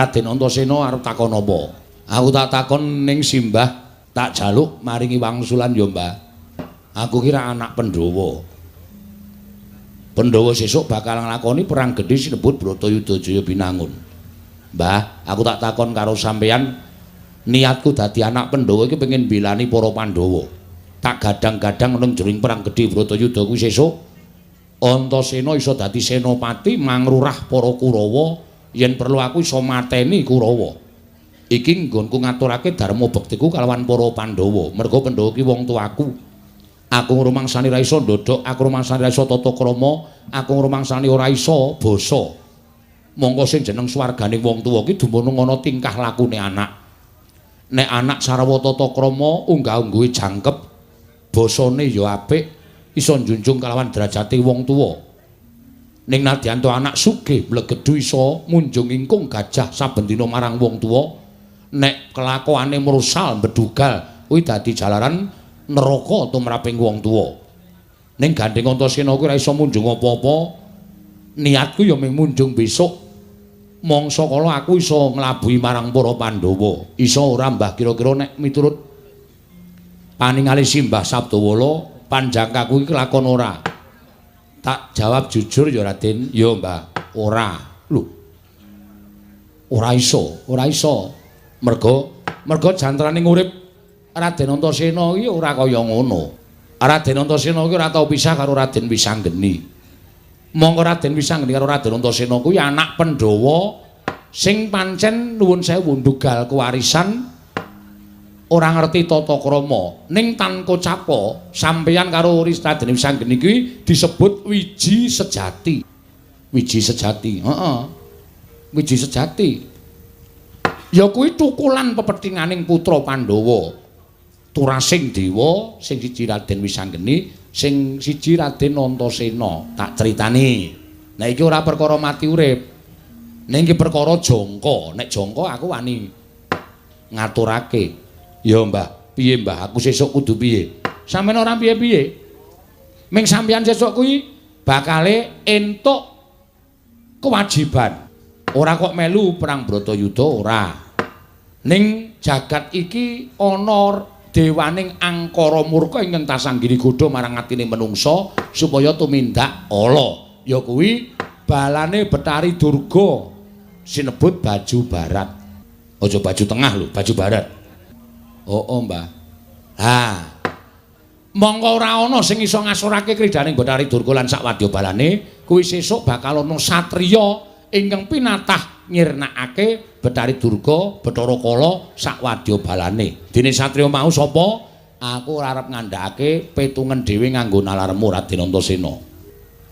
Raden Antasena arep takon apa? Aku tak takon ning Simbah, tak jaluk maringi wangsulan ya, Mbah. Aku kira anak Pandhawa. Pandhawa sesuk bakal nglakoni perang gedhe sinebut Bratayuda Jaya Binangun. Mbah, aku tak takon karo sampeyan, niatku dadi anak Pandhawa iki pengen bilani para Pandhawa. Tak gadang-gadang nang jroning perang gedhe Bratayuda kuwi sesuk Antasena iso dadi senopati mangrurah para Kurawa, yen perlu aku iso mateni Kurawa. Iki nggonku ngaturake dharma bektiku kalawan para Pandhawa. Merga Pandhawa ki wong tuaku. Aku ngrumangsani ra iso ndodhok, aku ngrumangsani ra iso tata krama, aku ngrumangsani ora iso basa. Mongko sing jeneng swargane wong tuwa ki dumunung ana tingkah lakune anak. Nek anak sarwa tata krama, unggah-ungguhe jangkep, basane ya apik, iso njunjung kalawan derajate wong tuwa. Ning nadyan to anak sugih mlegedhu iso munjung ingkung gajah saben dina marang wong tuwa, nek kelakuane mrusal mbedugal kuwi dadi jalaran neraka tumraping wong tuwa. Ning gandeng Antasena kuwi ora iso munjung apa-apa. Niatku ya mung munjung besok mangsa kala aku iso nglabuhi marang para Pandhawa. Iso ora, Mbah, kira-kira nek miturut paningali Simbah Sabdawala panjangkaku iki kelakon ora? Tak jawab jujur ya, Raden. Ya, Mbah, ora. Lho. Ora iso, ora iso. Merga merga jantraning urip Raden Antasena iki ora kaya ngono. Raden Antasena iki ora tau pisah karo Raden Wisanggeni. Mongko Raden Wisanggeni karo Raden Antasena kuwi anak Pandhawa sing pancen nuwun sewu ndugal kewarisan, ora ngerti tata krama. Ning tanpa capa sampeyan karo Raden Wisanggeni kuwi disebut wiji sejati. Wiji sejati, heeh. Wiji sejati. Ya kuwi tukulan pepethinganing putra Pandhawa. Turasing dewa sing siji Raden Wisanggeni, sing siji Raden Antasena. Tak critani. Nek iki ora perkara mati urip. Ning iki perkara jangka. Nek jangka aku wani ngaturake. Ya, Mbah, piye, Mbah? Aku sesuk kudu piye? Sampeyan ora piye-piye. Ming sampeyan sesuk kuwi bakale entuk kewajiban. Ora kok melu perang Bratayuda ora. Ning jagat iki ana dewaning angkara murka ingkang tasah nggirigodha marang atine menungsa supaya tumindak ala. Ya kuwi balane Betari Durga sinebut Baju Barat. Aja baju tengah lho, baju barat. Oh, oh, Mbah. Ha. Mongko ora ana sing iso ngasorake kridaning Betari Durga lan sak wadya balane, kuwi sesuk bakal ana satriya ingkang pinatah nyirnakake Betari Durga, Bathara Kala sak wadya balane. Dene satriya mau sapa? Aku ora arep ngandhakake petungen dhewe nganggo nalarmu, Raden Antasena.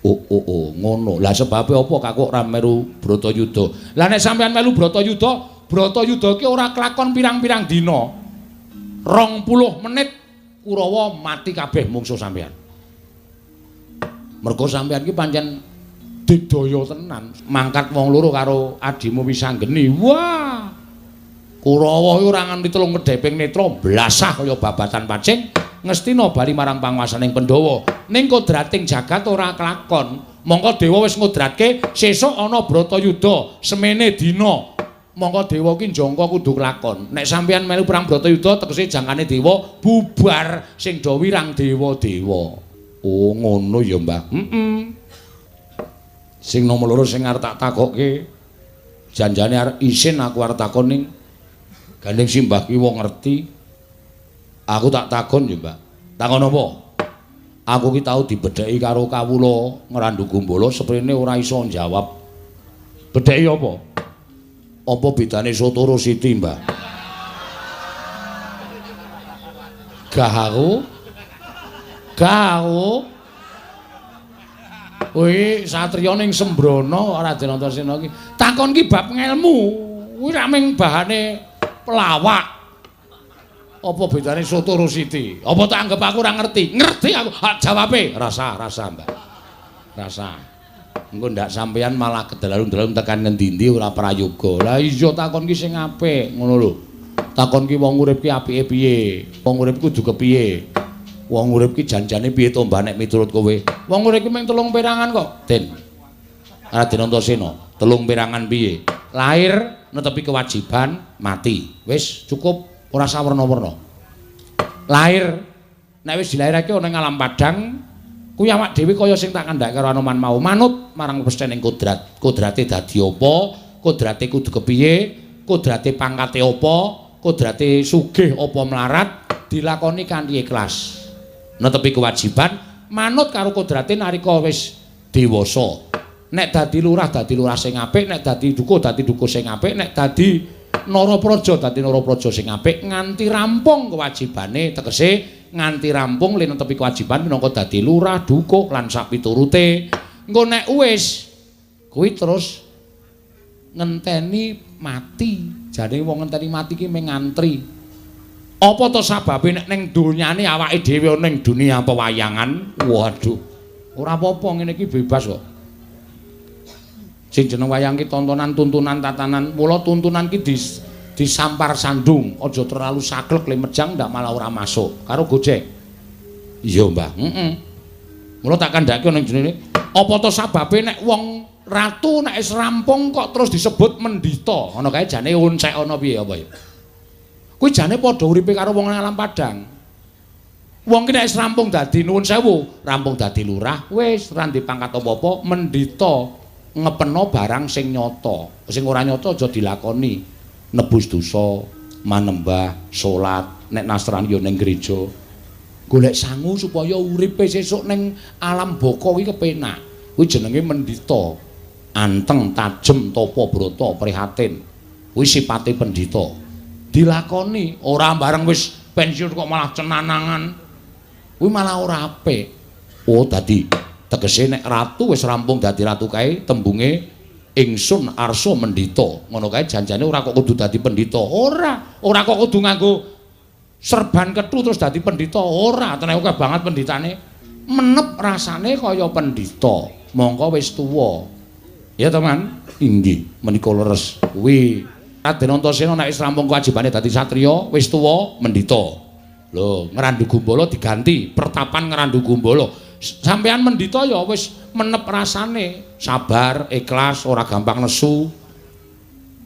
Oh, oh, oh, ngono. Lah sebabe apa kok ora melu Bratayuda? Lah nek sampeyan melu Bratayuda, Bratayuda ki ora kelakon pirang-pirang dina. 20 menit Kurawa mati kabeh mungsuh sampeyan. Mergo sampeyan ki pancen digdaya tenan, mangkat wong loro karo adimu Wisanggeni. Wah. Kurawa iki ora nganti telung kedheping netra blasah kaya babatan pacing, Ngastina bali marang panguwasaning Pandhawa. Ning kodrating jagat ora kelakon. Mongko dewa wis ngudratke sesuk ana Bratayuda semene dina. Mongko dewa ki njangka kudu kelakon. Nek sampeyan melu perang Bratayuda tegese jangkane dewa bubar sing do wirang dewa-dewa. Oh, ngono ya, Mbah. Heeh. Sing nomor loro sing arep tak takokke, janjane arep isin aku arep takon ning gandeng Simbah ki wong ngerti. Aku tak takon ya, Mbah. Takon apa? Aku ki tau dibedheki karo kawula Ngrandu Gumbala, seprene ora iso njawab. Bedheki apa? Apa bedane soto karo siti, Mbah? Gah aku. Gah aku. Kuwi satriya ning Sembrono Raden Antasena iki. Takon ki bab ngelmu. Kuwi ra mung bahane pelawak. Apa bedane soto karo siti? Apa tak anggap aku ora ngerti? Ngerti aku. Hak jawabe. Rasa, rasa, Mbah. Rasa. Engko ndak sampeyan malah kedalalun-dalalun tekan ngendi-endi ora prayoga. Lah iya, takon ki sing apik, ngono lho. Takon ki wong urip ki apike piye? Wong urip kudu kepiye? Wong urip ki janjane piye to, Mbah, nek miturut kowe? Wong urip ki mung telung perangan kok, Den. Raden Antasena, telung perangan piye? Lahir, netepi kewajiban, mati. Wis cukup, ora usah werna-werna. Lahir nek wis dilairake ana ing alam padang kuwi awak dhewe kaya sing tak kandhake karo Anoman mau, manut marang pestening kodrat. Kodrate dadi apa? Kodrate kudu kepiye? Kodrate pangkate apa? Kodrate sugih apa melarat? Dilakoni kanthi ikhlas. Netepi kewajiban, manut karo kodrate nalika wis dewasa. Nek dadi lurah dadi lurah sing apik, nek dadi dukuh dadi dukuh sing apik, nek dadi narapraja dadi narapraja sing apik nganti rampung kewajibane, tegese nganti rampung le netepi kewajiban minangka dadi lurah, dukuh lan sak piturute. Engko nek wis kuwi terus ngenteni mati. Jane wong ngenteni mati ki mung ngantri. Apa to sababe nek ning donyane awake dhewe ning dunia pewayangan? Waduh. Ora apa-apa ngene iki bebas kok. Sing jeneng wayang ki tontonan, tuntunan, tatanan. Mula tuntunan ki disampar sandung, aja terlalu saklek le mejang ndak malah ora masuk. Karo Gojek. Iya, Mbah. Heeh. Mula tak kandhake ning jenenge, apa to sababe nek wong ratu nek wis rampung kok terus disebut mendita? Ana kae jane oncek ana piye apa ya? Kuwi jane padha uripe karo wong nang alam padang. Wong ki nek wis rampung dadi nuwun sewu, rampung dadi lurah, wis ora ndek pangkat apa-apa, mendita ngepeno barang sing nyata. Sing ora nyata aja dilakoni. Nebus dosa, manembah, salat, nek Nasrani ya ning gereja. Golek sangu supaya uripe sesuk ning alam baka kuwi kepenak. Kuwi jenenge mendita. Anteng, tajem, tapa brata, prihatin. Kuwi sipate pendhita. Dilakoni ora bareng wis pensiun kok malah cenanangan. Kuwi malah ora apik. Oh, dadi tegese nek ratu wis rampung dadi ratu kae tembunge ingsun arsa mendita. Ngono kae janjane ora kok kudu dadi pendhita. Ora, ora kok kudu nganggo serban kethu terus dadi pendhita. Ora, tenang akeh banget pendhitane. Menep rasane kaya pendhita. Mongko wis tuwa. Ya, teman? Inggih, menika leres. Kuwi Raden Antasena nek wis rampung kewajibane dadi satriya, wis tuwa mendita. Lho, Ngrandu Gumbala diganti pertapan Ngrandu Gumbala. Sampeyan mendita ya wis menep rasane, sabar, ikhlas, ora gampang nesu.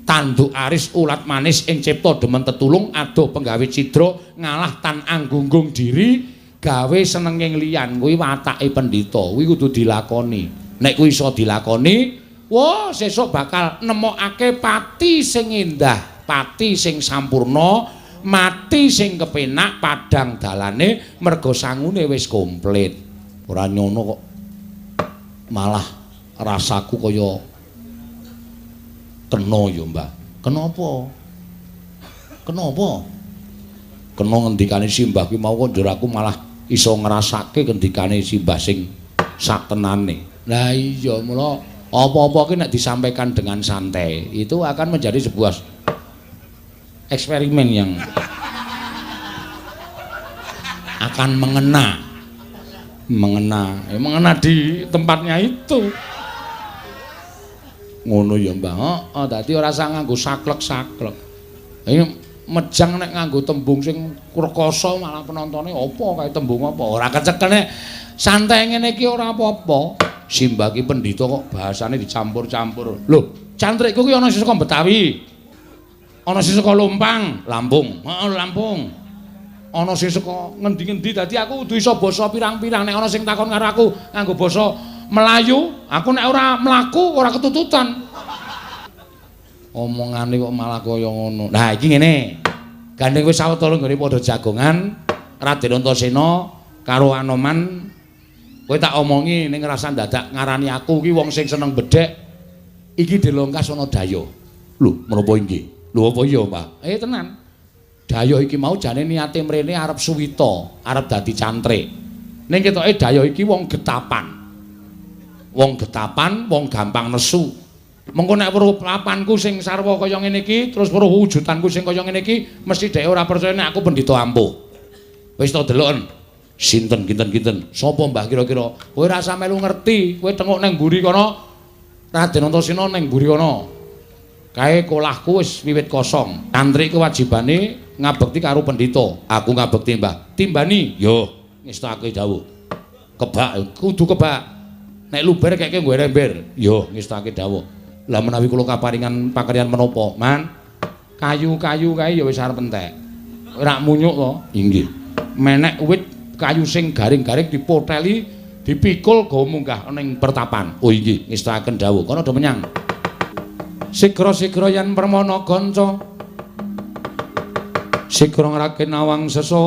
Tanduk aris ulat manis ing cipta demen tetulung adoh penggawe cidra ngalah tan anggunggung diri gawe senenging liyan kuwi watake pendhita kuwi kudu dilakoni. Nek kuwi iso dilakoni, wah sesuk bakal nemokake pati sing endah, pati sing sampurna, mati sing kepenak padang dalane merga sangune wis komplit. Ora nyono kok malah rasaku kaya kena ya, Mbah. Kenapa? Kenapa? Kena ngendikane simbah kuwi mau kok njur aku malah iso ngrasake ngendikane simbah sing satenane. Lah iya, mula apa-apa ki nek disampaikan dengan santai itu akan menjadi sebuah eksperimen yang akan mengena. Mengena, ya mengena di tempatnya itu. Ngono ya, Mbah. Heeh, dadi ora usah nganggo saklek-saklek. Ini mejang nek nganggo tembung sing rekoso malah penontone apa kae tembung apa. Ora kecekel nek santai ngene iki ora apa-apa. Simbah ki pendhita kok bahasane dicampur-campur. Lho, cantrikku ki ana sing saka Betawi. Ana sing saka Lumpang, Lampung. Heeh, Lampung. Ana sing saka ngendi-ngendi dadi aku kudu iso basa pirang-pirang. Nek ana sing takon karo aku nganggo basa Melayu, aku nek ora mlaku ora ketututan. Omongane kok malah kaya ngono. Nah, iki ngene. Gandeng wis sawetara nggone padha jagongan Raden Antasena karo Anoman. Kowe tak omongi ning rasa dadak ngarani aku ki wong sing seneng bedhek. Iki dilongkas ana dayoh. Lho, menapa inggih? Lho apa iya, Pak? Eh tenan. Dayoh iki mau jane niate mrene arep suwita, arep dadi cantrik. Ning ketoke dayoh iki wong getapan. Wong getapan, wong gampang nesu. Mengko nek weruh papanku sing sarwa kaya ngene iki, terus weruh wujudanku sing kaya ngene iki, mesti dhek ora percaya nek aku pendhita ampuh. Wis to deloken. Sinten kinten-kinten? Sapa Mbah kira-kira? Kowe ora usah melu ngerti, kowe tengok nang mburi kono. Raden Antasena nang mburi kono. Kae kolahku wis wiwit kosong. Cantrik kewajibane ngabekti karo pendhita. Aku ngabekti, Mbah. Timbani? Yo, ngestake dawuh. Kebak, kudu kebak. Nek luber keke nggo ember. Yo, ngestake dawuh. Lah menawi kula kaparingan pakaryan menapa? Man, kayu-kayu kae ya wis arep entek. Ora munyuk to? Inggih. Menek wit kayu sing garing-garing dipoteli, dipikul gawa munggah ning pertapan. Oh inggih, ngestakaken dawuh. Kono do menyang. Sigra-sigra yen permana ganca. Sigra ngraken awang sesangka.